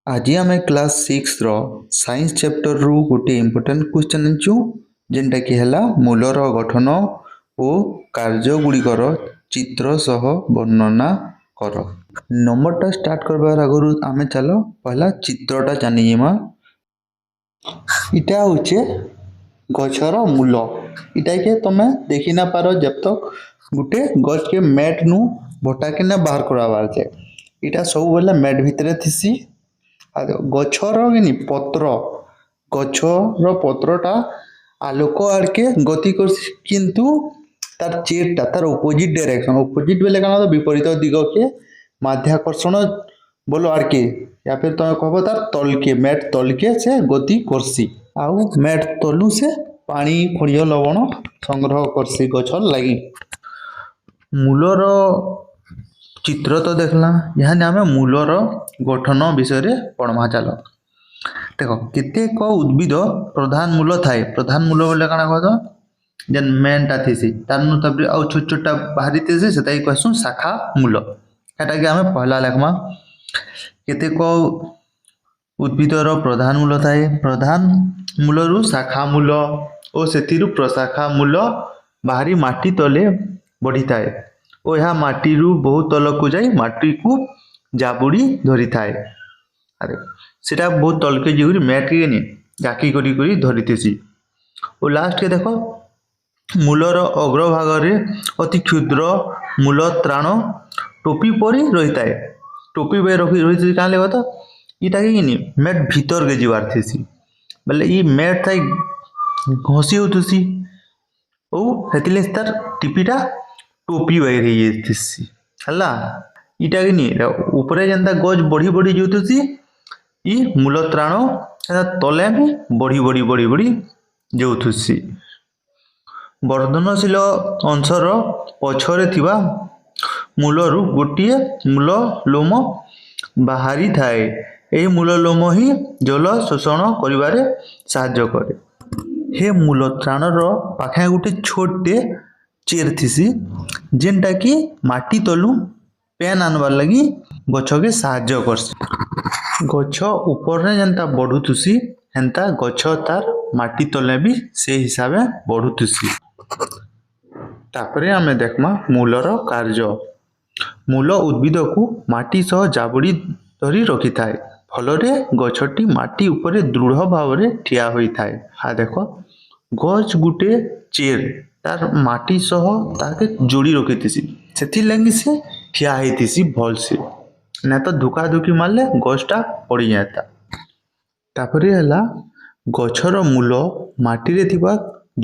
ଆଜି ଆମେ class sixer science ଚାପ୍ଟରରୁ ଗୋଟିଏ ଇମ୍ପୋର୍ଟାଣ୍ଟ କ୍ୱେଶ୍ଚନ୍ ଆଣିଛୁ, ଯେନ୍ଟାକି ହେଲା ମୂଲର ଗଠନ ଓ କାର୍ଯ୍ୟଗୁଡ଼ିକର ଚିତ୍ର ସହ ବର୍ଣ୍ଣନା କର। ନମ୍ବରଟା ଷ୍ଟାର୍ଟ କରବାର ଆଗରୁ ଆମେ ଚାଲ ପହଲା ଚିତ୍ରଟା ଜାନିଯିମା। ଇଟା ହଉଛେ ଗଛର ମୂଲ। ଇଟାକେ ତମେ ଦେଖି ନା ପାର ଜବ ତକ୍ ଗୁଟେ ଗଛକେ ମେଟ୍ ନୁ ଭଟାକେ ନା ବାହାର କରାବାର ଯାଏ। ଇଟା ସବୁବେଲେ ମେଟ୍ ଭିତରେ ଥିସି। ଆର୍ ଗଛର କିନି ପତ୍ର, ଗଛର ପତ୍ରଟା ଆଲୋକ ଆଡ଼କେ ଗତି କରସି, କିନ୍ତୁ ତାର ଚେରଟା ତାର ଅପୋଜିଟ ଡାଇରେକ୍ସନ। ଅପୋଜିଟ ବେଲେ କାଣା? ବିପରୀତ ଦିଗକେ ମାଧ୍ୟାକର୍ଷଣ ବଲ ଆଡ଼କେ, ୟା ଫିର ତମେ କହବ ତାର ତଲକେ, ମେଟ୍ ତଲକେ ସେ ଗତି କରସି। ଆଉ ମେଟ୍ ତଲୁ ସେ ପାଣି, ଖଣିଜ ଲବଣ ସଂଗ୍ରହ କରସି ଗଛର ଲାଗି। ମୂଲର ଚିତ୍ର ତ ଦେଖଲା, ଇହାନେ ଆମେ ମୂଲର ଗଠନ ବିଷୟରେ ପଢ଼ମା। ଚାଲ ଦେଖ, କେତେକ ଉଦ୍ଭିଦ ପ୍ରଧାନ ମୂଲ ଥାଏ। ପ୍ରଧାନ ମୂଲ ବୋଲେ କାଣା କହ ତ? ଯେନ୍ ମେନ୍ଟା ଥିସି, ତାରନୁ ତାପରେ ଆଉ ଛୋଟ ଛୋଟଟା ବାହାରିଥିସି, ସେଟାକେ କହେସୁଁ ଶାଖା ମୂଲ। ସେଟାକେ ଆମେ ପହଲା ଲେଖମା। କେତେକ ଉଦ୍ଭିଦର ପ୍ରଧାନ ମୂଲ ଥାଏ। ପ୍ରଧାନ ମୂଲରୁ ଶାଖା ମୂଲ ଓ ସେଥିରୁ ପ୍ରଶାଖା ମୂଲ ବାହାରି ମାଟି ତଲେ ବଢ଼ିଥାଏ ଓ ଏହା ମାଟିରୁ ବହୁତ ତଲକୁ ଯାଇ ମାଟିକୁ ଜାବୁଡ଼ି ଧରିଥାଏ। ଆରେ ସେଟା ବହୁତ ତଲକେ ଯାଇକରି ମେଟ୍କେ ନି ଜାକି କରି କରି ଧରିଥିସି। ଓ ଲାଷ୍ଟକେ ଦେଖ, ମୂଲର ଅଗ୍ରଭାଗରେ ଅତି କ୍ଷୁଦ୍ର ମୂଲ ତ୍ରାଣ ଟୋପି ପରି ରହିଥାଏ। ଟୋପି ପରି ରଖି ରହିଥିସି କାଁ ଲେଖ ତ? ଇଟାକେ କିନି ମେଟ୍ ଭିତରକେ ଯିବାର ଥିସି ବେଲେ ଇ ମେଟ୍ ଥାଇ ଘଷି ହଉଥିସି ଓ ହେଥିଲାଗି ତାର ଟିପିଟା ଟୋପି ବାଗିର୍ ହେଇଯାଇଥିସି। ହେଲା, ଇଟା କିନି ଉପରେ ଯେନ୍ତା ଗଛ ବଢ଼ି ବଢ଼ି ଯାଉଥିସି, ଇ ମୂଲ ତ୍ରାଣ ହେଟା ତଲେ ବି ବଢ଼ି ବଢ଼ି ବଢ଼ି ବଢ଼ି ଯାଉଥିସି। ବର୍ଦ୍ଧନଶୀଳ ଅଂଶର ପଛରେ ଥିବା ମୂଲରୁ ଗୋଟିଏ ମୂଲ ଲୋମ ବାହାରିଥାଏ। ଏହି ମୂଲ ଲୋମ ହିଁ ଜଳ ଶୋଷଣ କରିବାରେ ସାହାଯ୍ୟ କରେ। ହେ ମୂଲ ତ୍ରାଣର ପାଖେ ଗୋଟେ ଛୋଟଟେ ଚେର ଥିସି, ଯେନ୍ଟା କି ମାଟି ତଲୁ ପେନ୍ ଆନବାର୍ ଲାଗି ଗଛକେ ସାହାଯ୍ୟ କରସି। ଗଛ ଉପରେ ଯେନ୍ତା ବଢୁଥିସି, ହେନ୍ତା ଗଛ ତାର ମାଟି ତଲେ ବି ସେ ହିସାବେ ବଢୁଥିସି। ତାପରେ ଆମେ ଦେଖମା ମୂଲର କାର୍ଯ୍ୟ। ମୂଲ ଉଦ୍ଭିଦକୁ ମାଟି ସହ ଜାବୁଡ଼ି ଧରି ରଖିଥାଏ। ଫଳରେ ଗଛଟି ମାଟି ଉପରେ ଦୃଢ଼ ଭାବରେ ଠିଆ ହୋଇଥାଏ। ଆ ଦେଖ, ଗଛ ଗୁଟେ ଚେର ତାର ମାଟି ସହ ତାକେ ଯୋଡ଼ି ରଖିଥିସି, ସେଥିର୍ଲାଗି ସେ ଠିଆ ହେଇଥିସି ଭଲସେ। ନା ତ ଧୁକା ଧୁକି ମାରଲେ ଗଛଟା ପଡ଼ିଯାଏତା। ତାପରେ ହେଲା, ଗଛର ମୂଲ ମାଟିରେ ଥିବା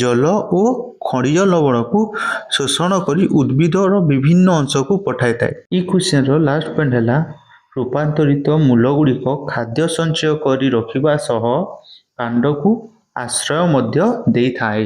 ଜଳ ଓ ଖଣିଜ ଲବଣକୁ ଶୋଷଣ କରି ଉଦ୍ଭିଦର ବିଭିନ୍ନ ଅଂଶକୁ ପଠାଇଥାଏ। ଇ କ୍ୱେଶ୍ଚନର ଲାଷ୍ଟ ପଏଣ୍ଟ ହେଲା, ରୂପାନ୍ତରିତ ମୂଲଗୁଡ଼ିକ ଖାଦ୍ୟ ସଞ୍ଚୟ କରି ରଖିବା ସହ କାଣ୍ଡକୁ ଆଶ୍ରୟ ମଧ୍ୟ ଦେଇଥାଏ।